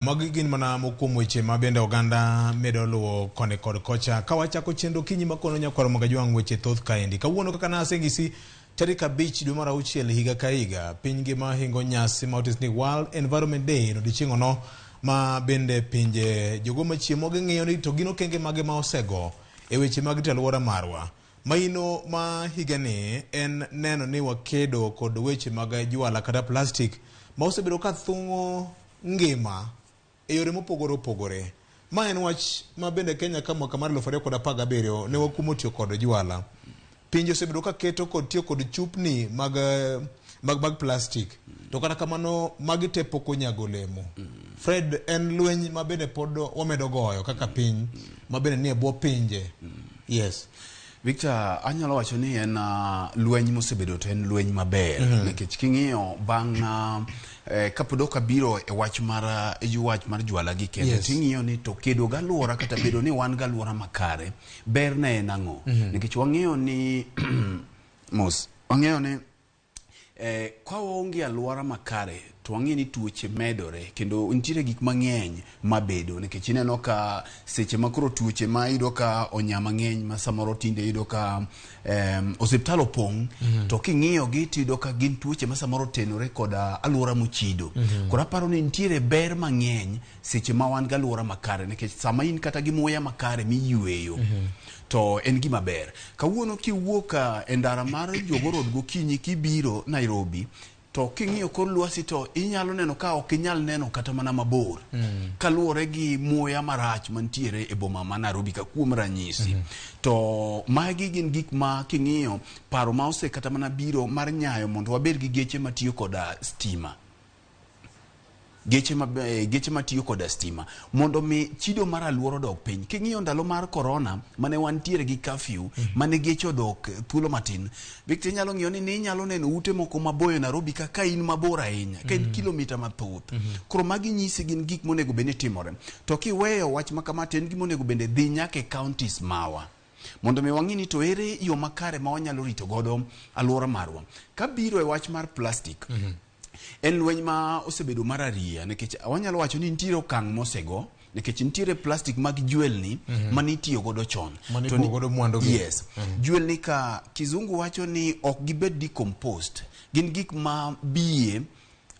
Magi gin mana moko kuom weche ma bende oganda medo luwo koni kod kocha. Ka wachako chenro kinyi makono nyakwar Mogajwang' weche thoth kaendi. Kawuono kaka nasengisi tarik 5 dwe mar 6 higa ka higa, piny ngima hingo nyasi ma otis ni World Environment Day en odiochieng' ono ma bende pinje jogo machiemo ging'iyo ni to gin okenge mage ma osego e weche mag rito alwora marwa. Maino ma higani en neno ni wakedo kod weche mag jwala kata plastik ma osebedo ka thung'o ngima e yore mopogore opogore. Ma en wach ma bende Kenya ka mwaka mar 2017 ne wakumo tiyo kod jwala. Pinje osebedo ka keto kod tiyo kod chupni mag, mag, mag plastik. To kata kamano magi te pok onyago olemo. Fred, en lweny ma bende pod wamedo goyo kaka piny ma bende nie bwo pinje. Yes. Victor, anyalo wacho ni en lweny mosebedo to en lweny maber nikech king'iyo bang' kapod ok abiro e wach mar wach mar jwala gi kende ting'iyo ni to kedo galwora kata bedo ni wan galwora makare ber ne en ang'o nikech wang'eyo ni mos wang'eyo ni ka waonge alwora makare to wang'e ni tuoche medore kendo nitiere gik mang'eny mabedo nikech ineno ka seche ma koro tuoche ma iyudo ka onya mang'eny ma samoro tinde iyudo ka osiptal opong' to king'iyo gi tiyudo ka gin tuoche ma samoro otenore koda alwora mochido. Koro aparo ni nitiere ber mang'eny seche ma wan gi alwora makare nikech sama in kata gi muya makare miyueyo to en gima ber. Kawuono kiwuok e ndara mar Jogoo Road gokinyi kibiro Nairobi to king'iyo kor lwasi to inyalo neno ka ok inyal neno kata mana mabor kaluwore gi muya marach mantiere e boma ma Nairobi ka kuom ranyisi. To magi gin gik ma king'iyo paro ma ose kata mana biro mar nyayo mondo wabed gi geche matiyo koda stima. Geche ma geche matiyo koda stima mondo mi chido mar alwora odog piny. King'iyo ndalo mar corona mane wantiere gi curfew mane geche odok thuolo matin. Victor inyalo ng'iyo ni ninyalo neno ute moko maboyo Nairobi ka ka in mabor ahinya, ka in kilomita mathoth. Koro magi nyisi gin gik monego bed ni timore. To kiweyo wach ma kama to en gima onego bende dhi nyaka e counties mawa. Mondo mi wang'i ni to ere yo makare ma wanyalo rito godo alwora marwa. Kabiro e wach mar plastic, en lweny ma osebedo mar ariya nikech wanyalo wacho ni nitiere okang' mosego nikech nitiere plastic mag jwelni mane itiyo godo chon. Mane ibuo godo mwandu gi. Yes. Jwelni ka kizungu wacho ni ok gibed decomposed. Gin gik ma biye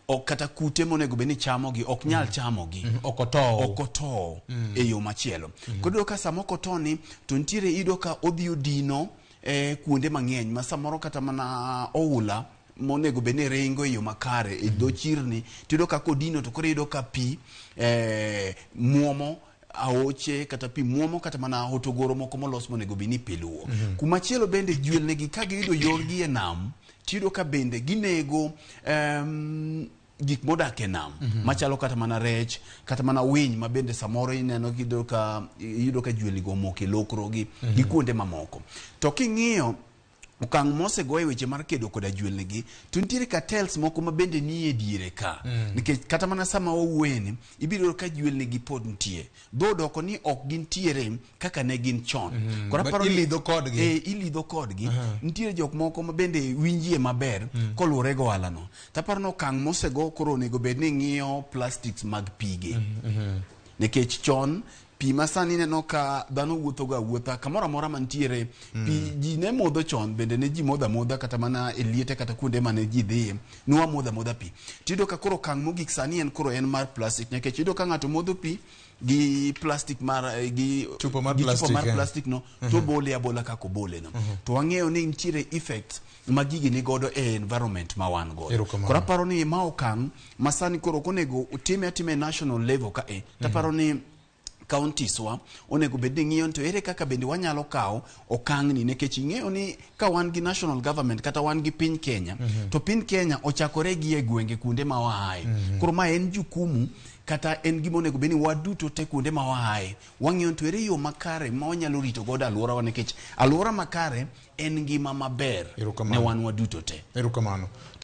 ok kata kute monego bed ni chamogi ok nyal chamogi. Ok otow. Ok otow e yo machielo. Koro iyudo ka sama ok otowni to nitiere iyudo ka odhi odino kuonde mang'eny ma samoro kata mana oula monego bed ni ringo e yo makare e dho chirni tiyudo ka kodino to koro iyudo ka pi muomo aoche kata pi muomo kata mana hotogoro moko molos monego bed ni pi luwo. Kumachielo bende jwelnigi ka giyudo yorgi e nam tiyudo ka bende ginego gik modak e nam machalo kata mana rech kata mana winy ma bende samoro ineno iyudo ka jwelnigo omoko e lokrogi gi kuonde mamoko. To king'iyo okang' mosego e weche mar kedo koda jwelnigi to nitiere cartels moko ma bende nie diere ka nikech kata mana sama wawuoyeni ibiro yudo ka jwelnigi pod nitie dho doko ni ok gintiere kaka ne gin chon. Koro aparo ni ilidho kodgi. Ilidho kodgi. Nitiere jok moko ma bende winjie maber koluwore gi ohala no. Taparo ni okang' mosego koro onego bed ni ng'iyo plastics mag pige. Nikech chon pi ma sani ineno ka dhano wuotho ga awuotha kamoro amora mantiere pi ji ne modho chon bende ne ji modho amodha kata mana e liete kata kuonde mane ji dhiye ne wamodho amodha pi. Tiyudo ka koro okang' mogik sani en koro en mar plastic nikech iyudo ka ng'ato modho pi gi plastic mar gi Chupa mar gi chupa plastic, mar plastic no to obole abola kaka obole no. To wang'eyo ni nitiere effects ma gigi ni godo e environment ma wan godo. Erokamano. Koro aparo ni ma okang' ma sani koro ok onego otime atima e national level ka e. Taparo ni counties wa onego bed ni ng'iyo to ere kaka bende wanyalo kawo okang'ni nikech ing'eyo ni ka wan gi national government kata wan gi piny Kenya to piny Kenya ochakore gi e gwenge kuonde ma waaye. Koro ma en jukumu kata en gima onego bed ni waduto te kuonde ma waaye wang'iyo to ere yo makare ma wanyalo rito godo alworawa nikech alwora makare en ngima maber Erokamano. ne wan waduto te. Erokamano.